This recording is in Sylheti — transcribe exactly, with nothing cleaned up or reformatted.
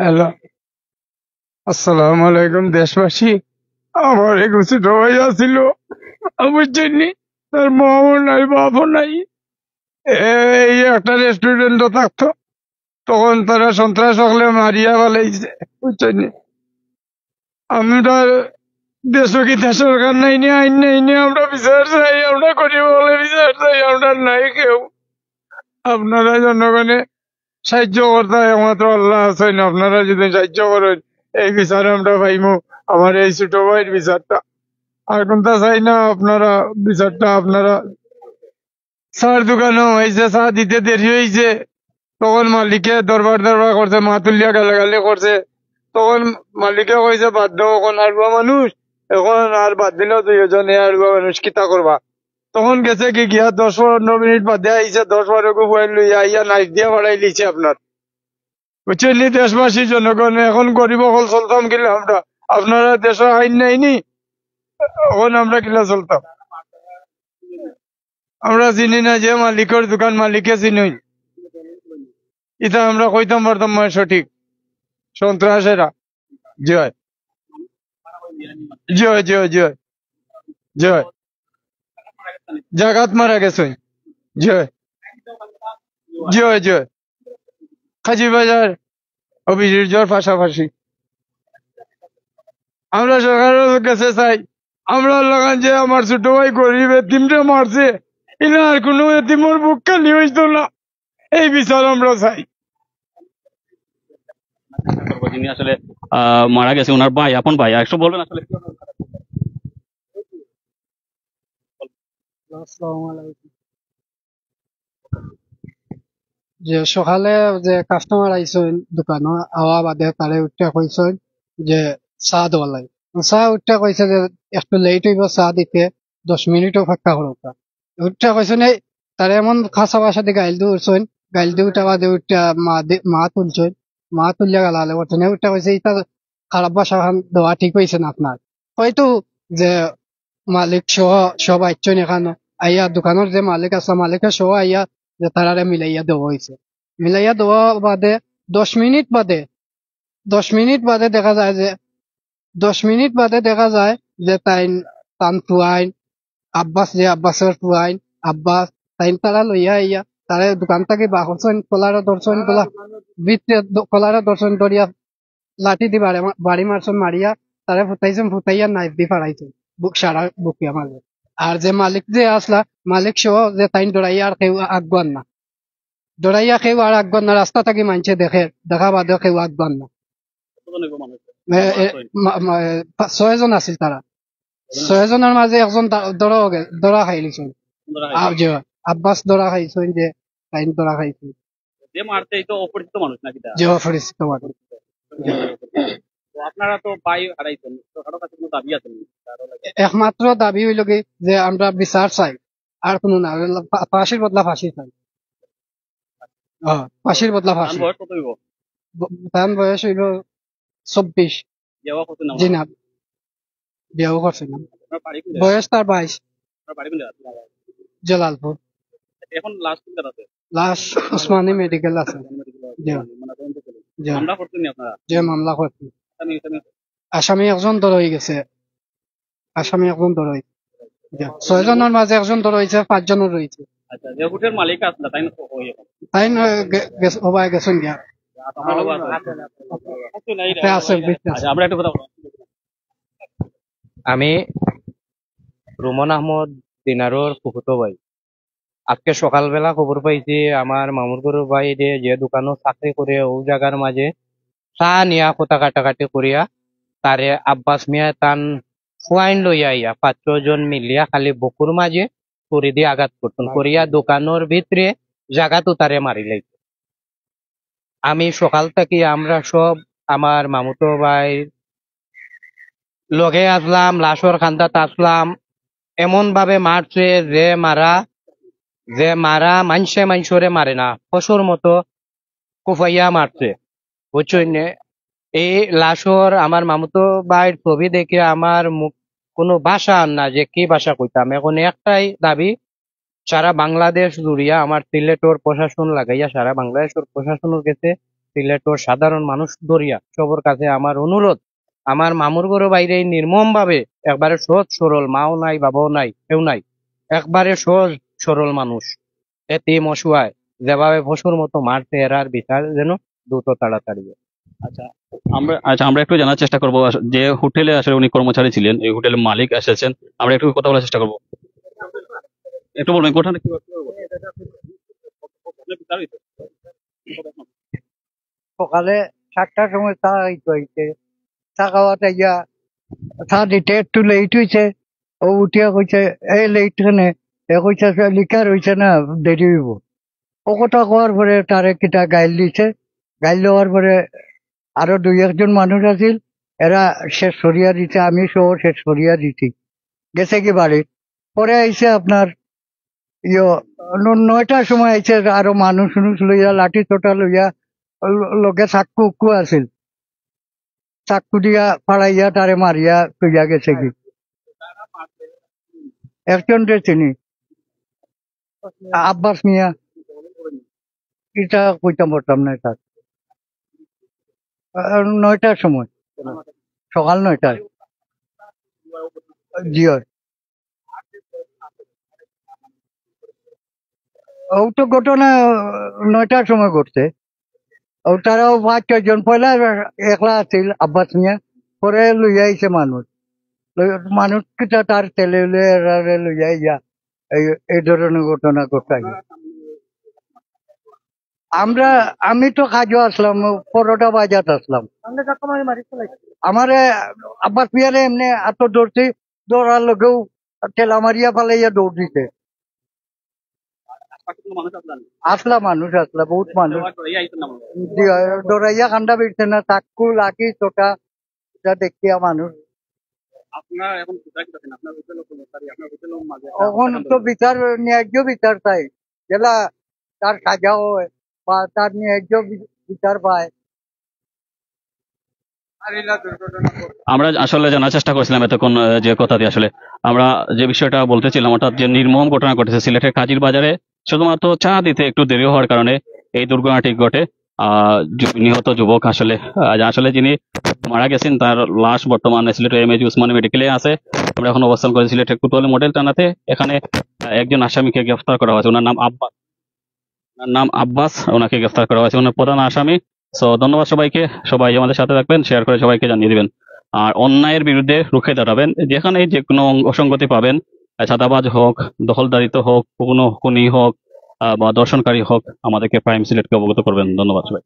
হ্যালো, আসসালামু আলাইকুম দেশবাসী। আমার এক ছোট ভাই আছিল, বুঝছেন নি? তার মাও নাই, বাপও নাই। এই একটা রেস্টুরেন্টও থাকতো, তখন তারা সন্ত্রাস হকলে মারিয়া ফালাইছে, বুঝছেন নি? আমরা দেশো কিতা সরকার নাই নি, আইন নাই নি, আমরা বিচার চাই, আমরা গরিব হকলে বিচার চাই, আমরা নাই কেউ। আপনারা জনগণে সাহায্য করতা একমাত্র আল্লাহ আছেন, আপনারা যদি সাহায্য করেন এই বিচার আমরা পাইমু, আমার এই ছোট ভাইর বিচারটা। আর কোনটা চাই না, আপনারা বিচারটা আপনারা চার দোকানো হয়েছে, চা দিতে দেরি হয়েছে, তখন মালিকে দরবার দরবার করছে, মা তুলিয়া গালাগালি করছে। তখন মালিকে কইছে, "বাদ দেও, এখন হারুয়া মানুষ, এখন আর বাদ দিলেও দুইজন, এ হারুয়া মানুষ কিতা করবা?" তখন গেছে কি গিয়া দশ পনেরো মিনিট বাদে আইছে, দশ বারো গো বয়ান লইয়া আইয়া নাইফ দিয়া ফাড়াই লিছে আপনার। বুঝছেন নি দেশবাসী জনগণ, এখন গরিব হকল চলতাম কিলা আমরা? আপনারা দেশো আইন নাই নি, এখন আমরা কিলা চলতাম? আমরা চিনি না যে মালিকর দোকান, মালিকে চিনই। ইতা আমরা কইতাম পারতাম না সঠিক। সন্ত্রাসেরা। জি অয়। জি অয়, জি অয়, জি অয়। জি অয়। জাগাত মারা গেছইন। জি অয়। জি অয়, জি অয়। কাজীবাজার অফিসের জোর পাশাপাশি। আমরা সরকারের কাছে চাই, আমরা লাগান যে আমার ছোট ভাই গরিব এতিমরে মারছে, ইনার কোনো এতিমর বুক খালি হইতো না, এই বিচার আমরা চাই। যিনি আসলে, আহ, মারা গেছে, ওনার ভাই, আপন ভাই, একটু বলবেন আসলে কি? আসসালামু আলাইকুম। যে সকালে যে কাস্টমার আইছইন দোকানো, আওয়া বাদে তারে উঠিয়া কইছইন যে চা দেওয়ার লাগি। চা উঠিয়া কইছে যে একটু লেট হইব চা দিতে, দশ মিনিট অপেক্ষা করো। উঠিয়া কইছইন এই, তারে এমন খাসা ভাষা দি গাইল দি উঠছইন, গাইল দি উঠা বাদে উঠিয়া মা দি-, মা তুলছইন, মা তুলিয়া গালাগালি করছইন। উঠিয়া কইছে, "ইটা খারাপ ভাষা খান দেওয়া ঠিক হইছে না আপনার।" হয়তো যে মালিক সহ সব আইছইন এখানো, আইয়া দোকানর যে মালিক আছে, মালিকের সহ আইয়া যে তারারে মিলাইয়া দেওয়া হইছে। মিলাইয়া দেওয়া বাদে দশ মিনিট বাদে, দশ মিনিট বাদে দেখা যায় যে, দশ মিনিট বাদে দেখা যায় যে তাইন, তান পুয়াইন, আব্বাস, যে আব্বাসর পুয়াইন, আব্বাস, তাইন তারা লইয়া আইয়া, তারে দোকান থাকি বার করছইন, কলারে ধরছইন, কলা, ভিতরে দ-, কলারে ধরছইন, ধরিয়া লাঠি দি বাড়ি মা-, বাড়ি মারছইন, মারিয়া তারে ফুটাইছইন, ফুটাইয়া নাইফ দি ফাড়াইছইন বুক, সারা বুকিয়া মাঝে। আর যে মালিক যে আসলা, মালিক সহ যে তাইন ডরাইয়া আর কেউ আগুয়ার না, ডরাইয়া কেউ আর আগুয়ার না, রাস্তা থাকি মানষে দেখে, দেখা বাদে কেউ আগুয়ার না। কতজন হইব মানুষ? এ, এ, মা-, মা-, এ, পা-, ছয়জন আছিল তারা। ছয়জনের মাঝে একজন দা-, ধরা গে-, ধরা খাইলিছইন। ধরা খাইছে? আ-, জি, আব্বাস ধরা খাইছইন, যে তাইন ধরা খাইছইন। যে মারছে, এই তো অপরিচিত মানুষ নাকি তা? জি, অপরিচিত মানুষ। তো আপনারা তো ভাই হারাইছেন, তো কারো কাছে কোনো দাবি আছে নি? কারো লাগে? একমাত্র দাবি হইল কি যে আমরা বিচার চাই, আর কোনো না, ফা-, ফাঁসির বদলা ফাঁসি চাই। হ্যাঁ, ফাঁসির বদলা তার ফাঁসি। বয়স কত হইব? ব-, তার বয়স হইল চব্বিশ। বিয়া করছেন না? জি না, বিয়াও করছে না। আপনার বাড়ি কোন জায়গায়? বয়স তার বাইশ। আপনার বাড়ি কোন জায়গায়? জালালপুর। এখন লাশ কোন জায়গায় আছে? লাশ ওসমানী মেডিকেল আছে। ওসমানী মেডিকেল আছে। জি। মানে তদন্ত চলে। জি। মামলা করছেন নি আপনারা? জি, মামলা করছি। আসামি, আসামি? আসামি একজন ধরা হয়ে গেছে। আসামি একজন ধরা হইছে। জি। ছয়জনের মাঝে একজন ধরা হইছে, পাঁচজনও রয়েছে। আচ্ছা, যে হোটেল মালিক আসলে, তাই না? ও, ওই এখন। তাই না, গে-, গেছ-, ওবায় গেছেন গিয়া। আপনার লোক আছে? আছে, আছে, বুঝতে আচ্ছা, আমরা একটু কথা বলবো। আমি রুমন আহমদ দিনারর ফুফুতো ভাই। আজকে সকালবেলা খবর পাইছি আমার মামুর ঘরর ভাই যে, যে দোকানো চাকরি করে, ও জায়গার মাঝে চা নিয়া কথা কাটাকাটি করিয়া তারে আব্বাস মিয়া তান ফুয়াইন লইয়া আইয়া পাঁচ ছয় জন মিলিয়া খালি বুকুর মাঝে ছুরি দি আঘাত করছইন, করিয়া দোকানর ভিতরে জাগাত তারে মারি লাইছে। আমি সকাল থাকি আমরা সব আমার মামুতো ভাইর লগে আসলাম, লাশর কান্দাত আসলাম। এমন ভাবে মারছে যে মারা, যে মারা মানষে মানষরে মারে না, পশুর মতো কুফাইয়া মারছে, বুঝছইন নে? এই লাশর আমার মামুতো ভাইর ছবি দেখে আমার মুখ, কোনো ভাষা আর না যে কি ভাষা কইতাম। এখন একটাই দাবি, সারা বাংলাদেশ জুড়িয়া আমার সিলেটর প্রশাসন লাগাইয়া সারা বাংলাদেশর প্রশাসনের কাছে সিলেটর সাধারণ মানুষ ধরিয়া সবর কাছে আমার অনুরোধ, আমার মামুর ঘরর বাইরে এই নির্মমভাবে একবারে সহজ সরল, মাও নাই, বাবাও নাই, কেউ নাই, একবারে সহজ সরল মানুষ, এতিম অসহায়, যেভাবে পশুর মতো মারছে, এরার বিচার যেন দ্রুত তাড়াতাড়ি হয়। আচ্ছা, আমরা, আচ্ছা, আমরা একটু জানার চেষ্টা করবো আস-, যে হোটেলে আসলে উনি কর্মচারী ছিলেন, এই হোটেলের মালিক এসেছেন, আমরা একটু কথা বলার চেষ্টা করবো। একটু বলবেন, কোথায় কি? সকালে সাতটার সময় চা খাইতে আইছে, চা খাওয়াত আইয়া চা দিতে একটু লেট হইছে। ও উঠিয়া কইছে, "এই লেট কেনে?" এ কইছে, "লিকার হইছে না, দেরি হইব।" ও কথা কওয়ার পরে তারে কিতা গাইল দিছে, গাইল দেওয়ার পরে আরো দুই একজন মানুষ আছিল, এরা শেষ করিয়া দিছে, আমি সহ শেষ করিয়া দিছি, গেছে কি বাড়ি। পরে আইছে আপনার ইয়ো, ন-, নয়টার সময় আইছে, আরো মানুষ উনুষ লইয়া, লাঠি সোটা লইয়া, ল-, লগে চাক্কু উক্কু আছিল, চাক্কু দিয়া ফাড়াইয়া তারে মারিয়া থইয়া গেছে কি। একজনরে চিনি, আব্বাস মিয়া, এটা কইতাম পারতাম না এটা। আহ, নয়টার সময়, সকাল নয়টায়। জি হয়। ও তো ঘটনা নয়টার সময় ঘটছে। ও তারাও পাঁচ ছয় জন, পয়লা একলা আছিল আব্বাস মিয়া, পরে লইয়া আইছে মানুষ। লই-, মানুষ কিতা তার ছেলে উলে এরারে লইয়া আইয়া এই, এই ধরনের ঘটনা ঘটাই। আমরা, আমি তো কাজও আসলাম, পরোটা বাজাত আসলাম। আমারে আব্বাস মিয়ারে এমনি আতো ধরছি, ধরার লগেও ঠেলা মারিয়া ফালাইয়া দৌড় দিছে। আশপাশে কোনো মানুষ আসলা না? আসলা মানুষ, আসলা বহুত মানুষ। সবাই ডরাইয়া আইছেন না মনে হয়? জি, ডরাইয়া কান্দা বেরছে না, চাক্কু, লাঠি, সোটা, এটা দেখিয়া মানুষ। আপনারা এখন কোথায় কোথায় আছেন? আপনার হোটেল কর্মচারী, আপনার হোটেলের মাঝে একটা অখন হত্যাকাণ্ড তো হলো। বিচার, ন্যায্য বিচার চাই, যেলা তার সাজা হয় বা তার ন্যায্য বি-, বিচার পায়। আমরা আসলে জানার চেষ্টা করছিলাম এতক্ষণ, আহ, যে কথা দিয়ে আসলে আমরা যে বিষয়টা বলতেছিলাম, অর্থাৎ যে নির্মম ঘটনা ঘটেছে সিলেটের কাজির বাজারে, শুধুমাত্র চা দিতে একটু দেরি হওয়ার কারণে এই দুর্ঘটনাটি ঘটে। আহ, যু-, নিহত যুবক আসলে, আহ, আসলে যিনি মারা গেছেন, তার লাশ বর্তমানে সিলেটের এম এ জি উসমানী মেডিকেলে আছে। আমরা এখন অবস্থান করি সিলেটের কোতোয়ালি মডেল থানাতে। এখানে, আহ, একজন আসামিকে গ্রেফতার করা হয়েছে, ওনার নাম আব্বাস। ওনার নাম আব্বাস, ওনাকে গ্রেফতার করা হয়েছে, ওনার প্রধান আসামি। So, ধন্যবাদ সবাইকে, সবাই আমাদের সাথে থাকবেন, শেয়ার করে সবাইকে জানিয়ে দিবেন। আর অন্যায়ের বিরুদ্ধে রুখে দাঁড়াবেন, যেখানে যে কোনো অসঙ্গতি পাবেন, আহ, চাঁদাবাজ হোক, দখলদারিত্ব হোক, কোনো খুনি হোক, আহ, বা ধর্ষণকারী হোক, আমাদেরকে প্রাইম সিলেটকে অবগত করবেন। ধন্যবাদ সবাই।